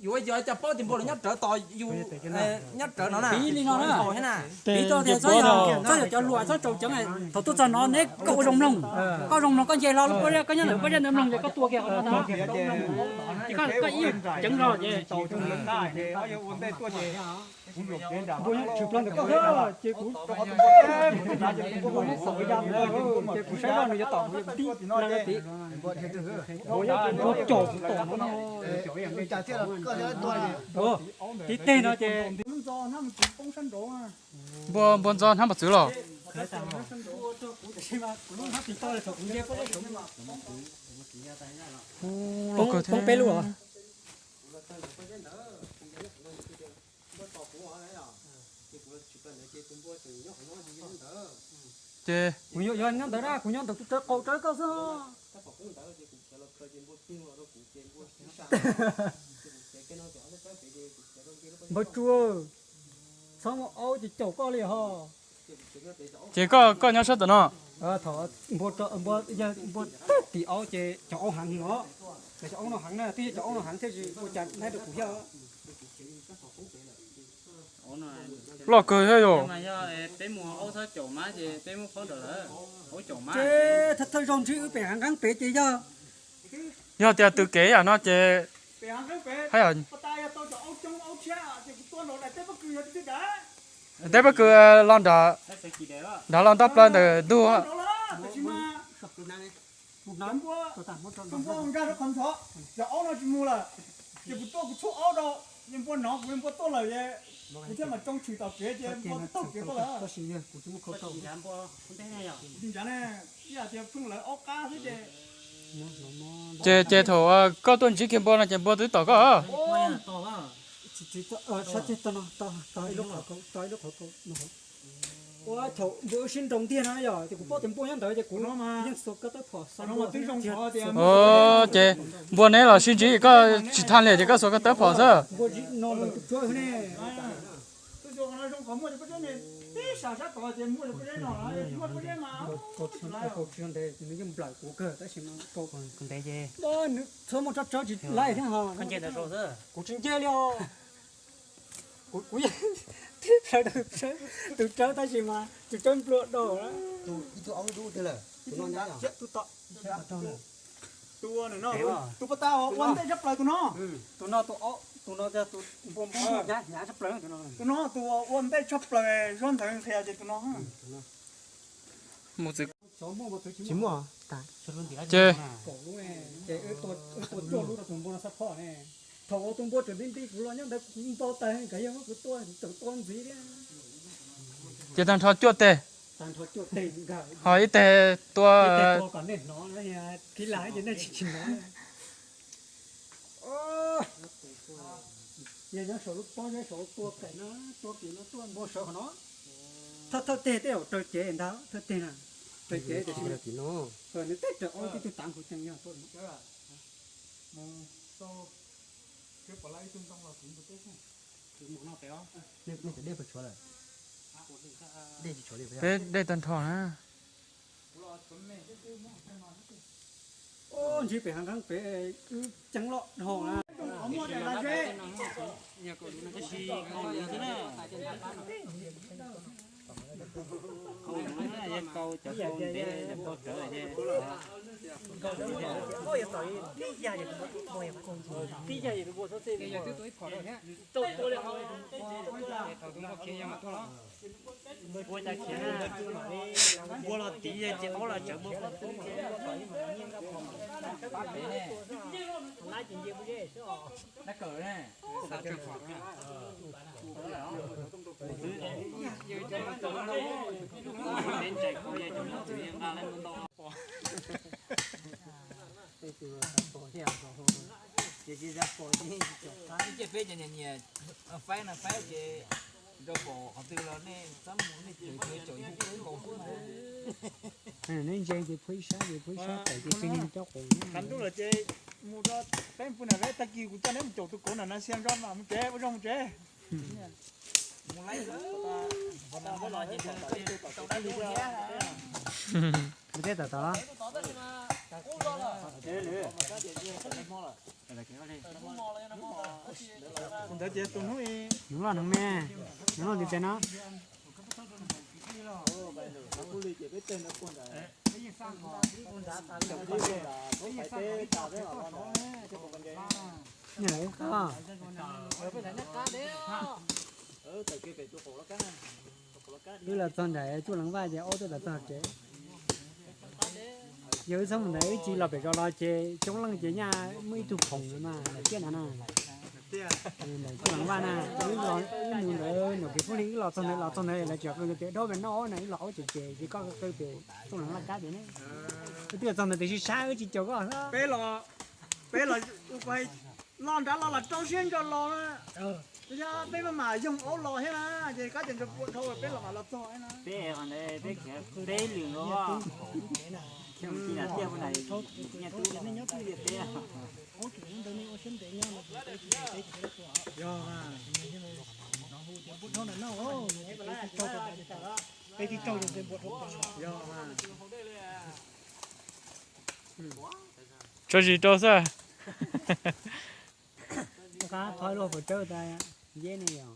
Yuav yog cov paub tias npua los nyob rawv tos yus, nyob rawv no na. Piv li no na, piv tau tias txhob yog cov hluas txhob tsaus ceev. Thaum tuaj txog no neb koj ua zoo mloog, koj zoo mloog koj nce hlo lub pob zeb, koj nyob ntawm pob zeb ntawd mloog ces koj tua kiag qhov no tag. Ces koj ib ceev zog ces npua nyob tshwm plaws ntawm koj, ces kuv, ces kuv saib zoj nws yuav tom kuv, kuv tib leeg tid. Npua nyob ces npua caum kuv tom no. Tib teg no ces npua, npua ntxo hnab npog txwv los. Poob peb lub os. Ces kuv yuav nyob ntawd na, kuv nyob ntawm tus tsawv qaum tsawv koj xwb. Npawg Tsua, txhob muaj aub ces caum koj li ho. Ces koj, koj nyob sab tom no. Thaum npua, npua tag tim aub ces cov aub heev os. Cov aub no heev na, twb yog cov aub no heev thiaj li ua cas nab rau kuv thiab. Loj kawg thiab yom. Ces thawj thawj zaug ntsib wb pem hav nqeeb pem ces yog, yog tias tws kev yam no ces hab yog teb pob kws los nrad, nrad los ntab plaws ntawm ntug. Nkag rau qhov ntxhov, cov aub no tsis mus lawm, ces kuv tua kuv tshuab aub rau, ces npua hnov kuv, npua tuaj lawm, kuv thiaj mam tsoo tshwm tom kev ces npua taug kev tuaj lawm. Ib yam tias pheej lawv aub qab xwb ces. Ces, ces thaum koj tuaj ntsib kiag npua no ces npua twb tom koj. Ua thaum npua wb sib nroo ntiag no yog ces kuv paub tias npua nyob ntawd ces kuv yeej xuas kab tawb phom xauj npua. Ces npua neb los sib ntsib koj tsis thaj li ces koj xuas koj tawb phom xwb. Npua no ntawm tus tsuab ne. Tib sab tod ces muaj pob zeb no, muaj pob zeb mas. Nws yeej nplawm kuv kawg tab sis mas ntev ces nws txhob muaj tsob tsawb tsis laij thiab ho. Kuv tsis nce li os. Kuv, kuv yeej tib plaws tus tsawb tab sis mas tus tsawb nplua dau. Ib tug aub dub tiag lawm. Tus no, tus tom tus pov tau ua ntej tshaj plaws tus no. Tus no, tus no, tus no tus npua npua hnyav hnyav tshaj plaws tus no. Tus no tus ua ntej tshaj plaws, Zuag ntawd qhia ces tus no. Tsis muaj. Ces tua cuaj lub rau tus npua no xab phom ne. Thaum tus npua tseem nti nti kuv los nyob ntawd kuv npau taws nkawd yog muab kuv tua tseem tua ntxiv thiab. Ces tag nrho cuaj teg. Ho ib teg tua kom nej hnov, kib lam ces nej tsis tsis hnov. Yog nyob saum lub pob zeb saum tua kaim no, tua kaim no tuaj npua sawv qhov no. Thawj thawj teg tej zaum raws cev ntag, thawj teg na, raws cev tiam sis nws teb raws ob tib tug tav nkaus ceev yog tuaj no. Peb dej tag nrho na. Ntsib pem hav nqeeb pem wb ceeb loj dhau na. Npua los tiv ces aub los tsawv npua. Ces peb cov nyias nyias faib no faib ces rau pom qhov twg los nej txhob mus nej caum ib nkaus xwb na. Nej ntse ces phuab ib sab ces phuab ib sab tawm ces cia li coj quas. Kav ntuj lawm ces mus rau peb pw na, peb tag kis kuv coj neb mus caum tus kauv na, na sia nrog mas mus tsev, ua zoo mus tsev. Mus teb tom tom los. Tus ntawd ces tus hnub, hnub los hnub me, hnub los ntiv tes no. Nyob lawm ib qho. Wb los txog nram Tsuj Leev Vaj ces ob tug los txog kev. Yog wb txhob mus ntawd wb tsis los pem zos los ces coob leej ces nyaj muaj ib tug phoom no mas ntawm tiaj no na. Ntawm Tsuj Leev Vaj na, wb mus ntawd nyuam qhuav poob li wb los txog ntawd, los txog ntawd lawv tseem qw tias dab pem no na, wb los ua ces ces ces koj qw pem Tsuj Leev Laj Kab ces ne. Wb twb los txog ntawd tiam sis sab wb tsis caum koj. Peb los, peb los, los nrad los los rau siab ntso los na. Yog peb maj mam yoog aub los thiab na, ces kab ces ntso pua dhau peb los mam los txog na. Peb qhov ntawd peb khiav peb lwm los. Nyob twj, nyob twj li peb. Yog, peb tsis raug, yog. Tso zis rau xwb. Qab thov luag puas tsawb tas, yeb ne yog.